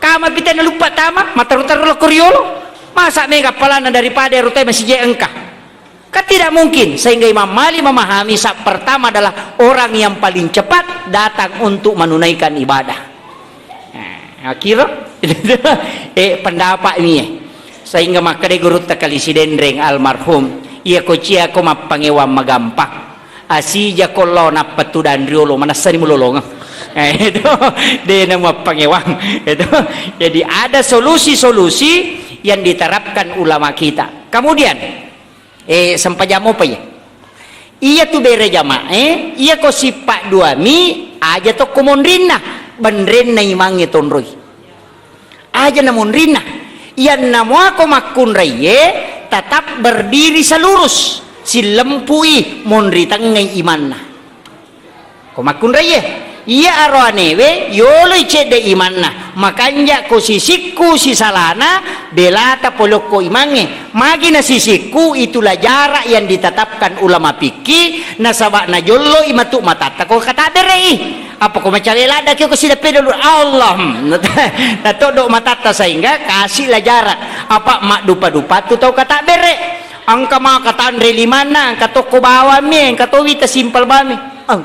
Kama pita naluppa tama, mataru-taru lokko riolo. Masa mega appalanna daripada ero te masijai engka. Kan tidak mungkin, sehingga Imam Malik memahami sa pertama adalah orang yang paling cepat datang untuk menunaikan ibadah. Nah, akhirnya, eh, pendapat mi, eh. Sehingga makkeda gurutta Kali Sidenreng almarhum, iya ko cia ko mappangewang magampang. Asija ko lao nappa tudang riolo, manessani mulolongeng. Eh, itu, de na mappangewang. Itu. Jadi ada solusi-solusi yang diterapkan ulama kita. Kemudian, Eh, sempajang mopa iya. Iya tu bere jamae, iya ko sippa duami, aja tokko monrinna, benrenna imangnge tonroi. Aja na monrinna. Iyanna muako makkunraie, tetap berdiri selurus, sillempui monri tengngai imanna. Ko makkunraie, iya aroanewe yoloi cedde imanna, makanja ko sisikku sisalana, belata polokko imangnge. Magi na sisikku, itulah jarak yang ditetapkan ulama fikih, nasaba najolloi matu matatta ko katabbere'i. Apa ko macawe ladda ki ko sideppe dulu, Allah, hmm, natoddo matatta sehingga kasihlah jarak. Apa maddupa-dupa tu tau katabbere. Engka maka tanre limanna, engka tokko bawammi, engka towi tasimpel bami. Ang.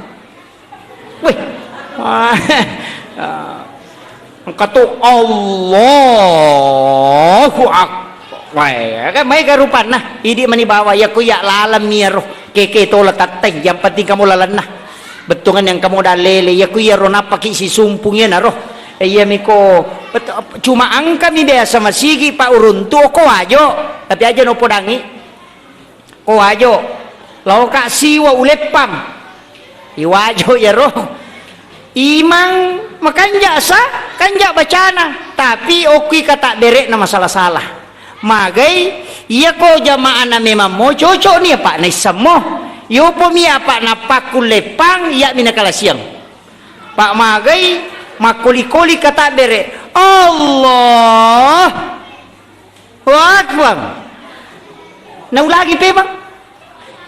Weh. Engka tu Allahu Akbar. Weh, kan maega rupanna. Idi mani bawa, iya ko iya lalemmi iyaro. Keke tola tattai, yang penting kamu lalenna. Bettuangan yang kamu dalele, iya ko iyaro nappaki sisumpung iyanaro. Iya miko, bet-, cuma engkami biasa masigi pa uruntu ko Wajo, tapi aja no podangi. Ko Wajo, laoka siwa uleppang. I Wajo iyaro. Imang makanja' sa, kanja' bacana, tapi okkui kata' bere'na masala-sala. Magai, iyako jama'ana memang mo cocokni, apa' naissammo. Yopomi apa' nappakkulleppang, iya'mi nakalasiang. Pa' magai, makkoli-koli kata' bere'. Allah. Allahu Akbar. Naulangi pemang.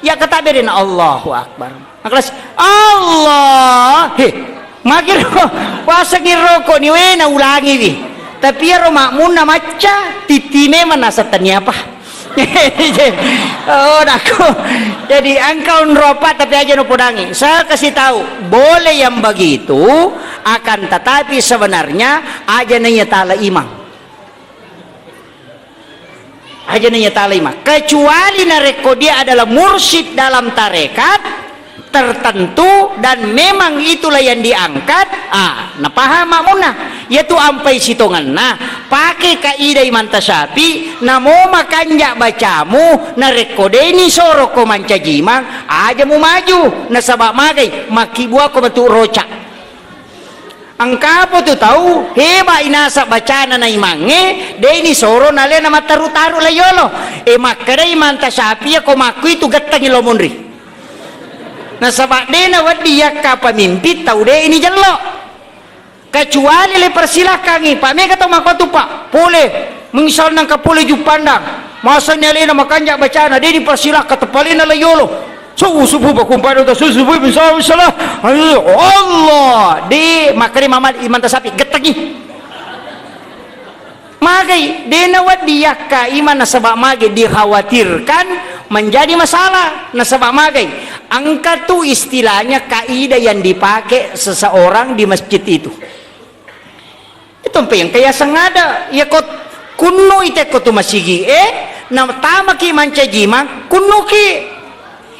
Ya kata' bere' na Allahu Akbar. Nakelas, Allah. He, makiro, wasengi roko' ni we, naulangi wi. Tapi iyaro makmunna macca, titi memang naseng tania apa. Oh, nako. Jadi engka onro apa' tapi aja' no podangi. Saya kasih tahu, boleh yang begitu, akan tetapi sebenarnya aja' naiya tala imang. Aja' naiya tala imang. Kecuali narekko dia adalah mursyid dalam tarekat tertentu dan memang itulah yang diangkat, ah, napaham makmunna. Iyatu ampai sitongenna, pake kaidah Imam Tasyafi, namo makanja' bacamu, narekko de'ni soro ko mancaji imang, aja' mumaju, nasaba' magai, makkibuako matu roca'. Engkapo tu tau heba' inasa' bacana naimangnge, de'ni soro nalena mattaru-taru' lai yolo. E, makkedai Imam Tasyafi, ko makkuitu gettengngi lo monri. Nasaba' de' nawedding yakka pamimpin tau de'ni jello. Kecuali le persilakangngi, pa' mega tau makkuatu, pa', pole, misalna engka pole Juppandang, masenni alena makanja' bacana, de'ni persilakang, teppalena lai yolo. Subuh, subuh, bakumpai dota subuh, subuh, bisa, bisa lah. Ayo, Allah. De', makkeda Imam Malik, Imam Tasyafi, gettengngi. Magai, de' nawedding yakka imang nasaba' magai dikhawatirkan menjadi masalah. Nasaba' magai, engka tu istilahnya kaidah yang dipakai seseorang di masjid itu. Itu mpe engka yaseng ada, iyako kunnu'i tekko tu masigi'e, natamaki mancaji imang, kunnuki.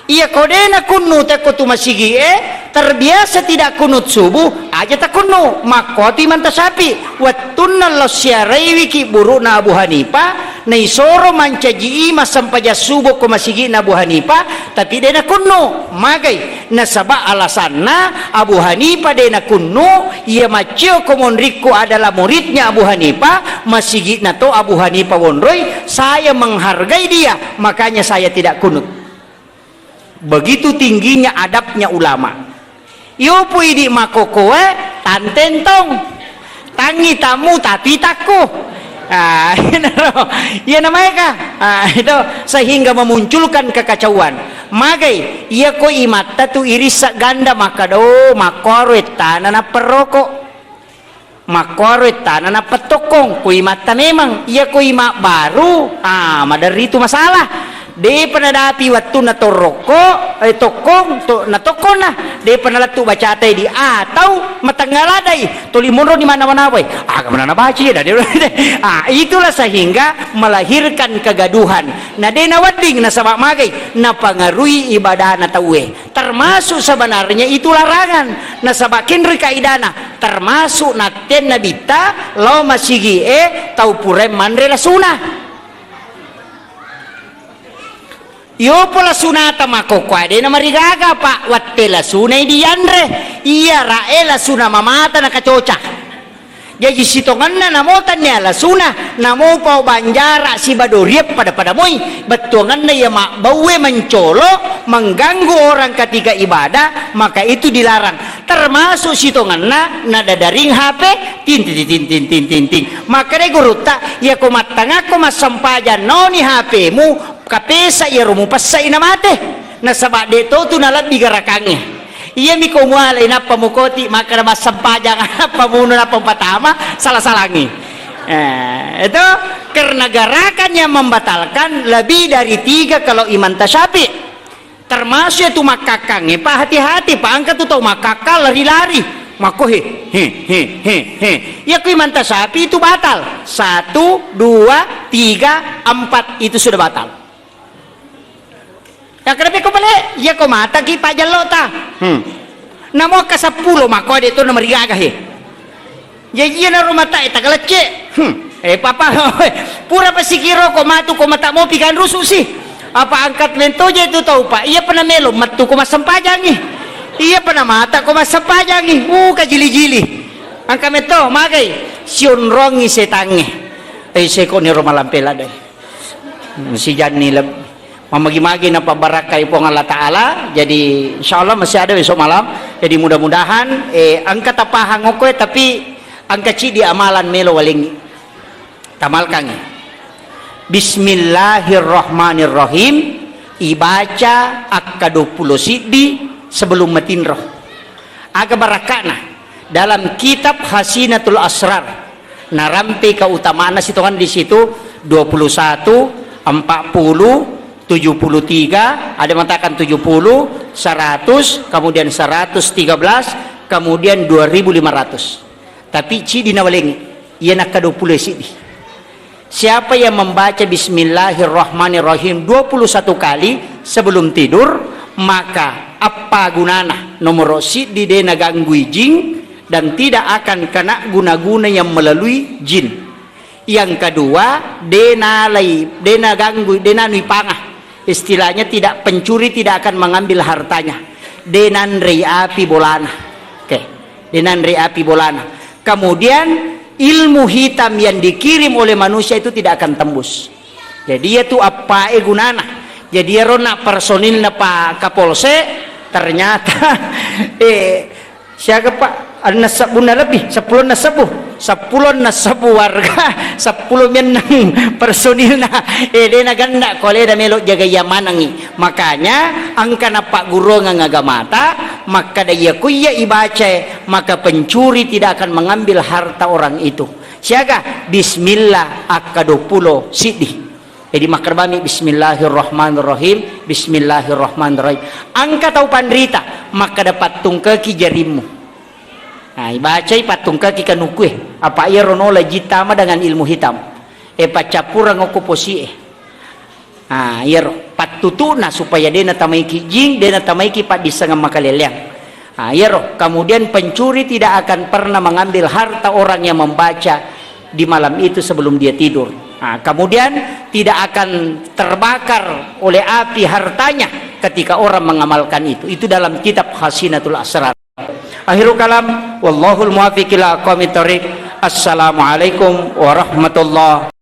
Iyako de' nakunnu tekko tu masigi'e, terbiasa tidak kunut subuh, aja' takunnu. Makkuatu Imam Tasyafi, wettunna lao siaraiwiki buru'na Abu Hanifah, naisoro mancaji imang sempajang subuh ko masigi'na Abu Hanifah, tapi de' nakunnu. Magai? Nasaba' alasanna Abu Hanifah de' nakunnu, iya maccio ko monrikku adalah muridnya Abu Hanifah, masigi'na to Abu Hanifah wonroi, saya menghargai dia, makanya saya tidak kunut. Begitu tingginya adabnya ulama. Yopo idi' makokoe, tantentong. Tangngi tammu tapi takku. Ah, iyanaro. Iya namaeka. Ah, itu sehingga memunculkan kekacauan. Magai, iyako imatta tu irissa ganda makkeda, oh, makkuaro ettana napperroko. Makkuaro ettana nappa tokkong, ko imatta memang, iyako ima baru, ah, maderri tu masalah. De'pa nadapi wettunna torrokko, eh, tokkong, to-, natokkonna. De'pa nalettu bacata idi', atau matengnga ladai, tuli monro ni mannawa-nawai. Aga manana baci, dadi, ah, itulah sehingga melahirkan kegaduhan. Na de' nawedding nasaba' magai, napangarui ibadana tauwe. Termasuk sebenarnya itu larangan. Nasaba' kenroi kaidana, termasuk nattenna bitta lao masigi'e tau purae manre lasuna. Iyopo lasunata makkokkoe de' namarigaga, Pak, wette lasunai dianre. Iyara'e lasuna mamata nakacoca. Jaji sitongenna namo tennia lasuna, namo pao banjara siba doriang pada-pada moi. Bettuangenna iya mabbauwe mencolo, mengganggu orang ketika ibadah, maka itu dilarang. Termasuk sitongenna nadadaring H P, ting, ting, ting. Makkedai gurutta, iyako mattangakko massempajang naoni H P-mu, kapesa iyaro mupessai namate. Nasaba' de' to tu nalebbi garakangnge. Iyami ko mualai nappa mukoti, makkeda massempajang, nappa muno, nappa mupatama, sala-salangngi. Eh, itu karena gerakan yang membatalkan lebih dari tiga kalau Imam Tasyafi. Termasuk itu makkakkangnge, Pak, hati-hati, Pak, engka tu tau makkakkang lari-lari. Makko he, he, he, he, he. Iya ku Imam Tasyafi itu batal. Satu, dua, tiga, empat, itu sudah batal. Yang kedua ko pale, iya ko mataki Pak Jallota. Hmm. Namo ka seppulo makko de' to namarigaga he. Jaji iyanaro matae tagalecce. Hmm. Eh, papa, pura pasikiro ko matu ko mata mopi kan rusu si. Apa angkat mentoje itu tau, Pak? Iya pernah melo, metu ko massempajangi. Iya, pernah mata ko massepajangi, uh, kajili-jili. Angka metto, magai, sionrongi setangnge. Eh, seko niro malampela dai. Hmm, sijanni leb-, mamagi-magi napabbarakkai Puang Allah Ta'ala. Jadi, insya Allah masih ada besok malam. Jadi, mudah-mudahan, eh, angka tapahang okko, eh, tapi angka cidi amalan melo walengi. Tamalkangngi. Bismillahirrahmanirrahim. Ibaca akka dua puluh siddi sebelum matinro. Aga barakka'na? Dalam kitab Hasinatul Asrar, narampe keutamaanna sitongan di situ, dua puluh satu, empat puluh, tujuh puluh tiga, ada mengatakan tujuh puluh, seratus, kemudian seratus tiga belas, kemudian dua ribu lima ratus. Tapi cidi nawalengi, iya nakka dua puluh siddi. Siapa yang membaca Bismillahirrahmanirrahim dua puluh satu kali sebelum tidur, maka apa gunana? Nomor siddi, de naganggui jin dan tidak akan kena guna-guna yang melalui jin. Yang kedua, de nalai, de naganggui, de nanui panga. Istilahnya tidak, pencuri tidak akan mengambil hartanya. De nanrei api bolana. Oke. De nanrei api bolana. Kemudian ilmu hitam yang dikirim oleh manusia itu tidak akan tembus. Jadi, iya tu appae gunana. Jadi, iyaro na personilna Pak Kapolsek, ternyata, eh, siaga, Pak? Enneng sebbunna lebih, seppulo enneng sebbu. Seppulo enneng sebbu warga, seppulo mennang personilna. Eh, de naganna ko aleda melo jaga iya manengi. Makanya, engka nappagguruang agamata, makkada iya ku iya ibacae, maka pencuri tidak akan mengambil harta orang itu. Siaga, bismillah, akka dua puluh siddi. Jadi, makkerbami, bismillahirrahmanirrahim, bismillahirrahmanirrahim. Engka tau panrita, makkada, pattungkeki jarimmu. Nah, ibacai, pattungkeki kanukue. Apa iyaro nola jittama dengan ilmu hitam. Eh, paccappureng okko posie. Ah, iyaro pattutuna supaya de natamaiki jing, de natamaiki paddissengeng makaleleang. Ah, iyaro, kemudian pencuri tidak akan pernah mengambil harta orang yang membaca di malam itu sebelum dia tidur. Ah, kemudian tidak akan terbakar oleh api hartanya ketika orang mengamalkan itu. Itu dalam kitab Hasinatul Asrar. Akhirul kalam, wallahul muwaffiq ila aqwamit thariq. Assalamualaikum warahmatullahi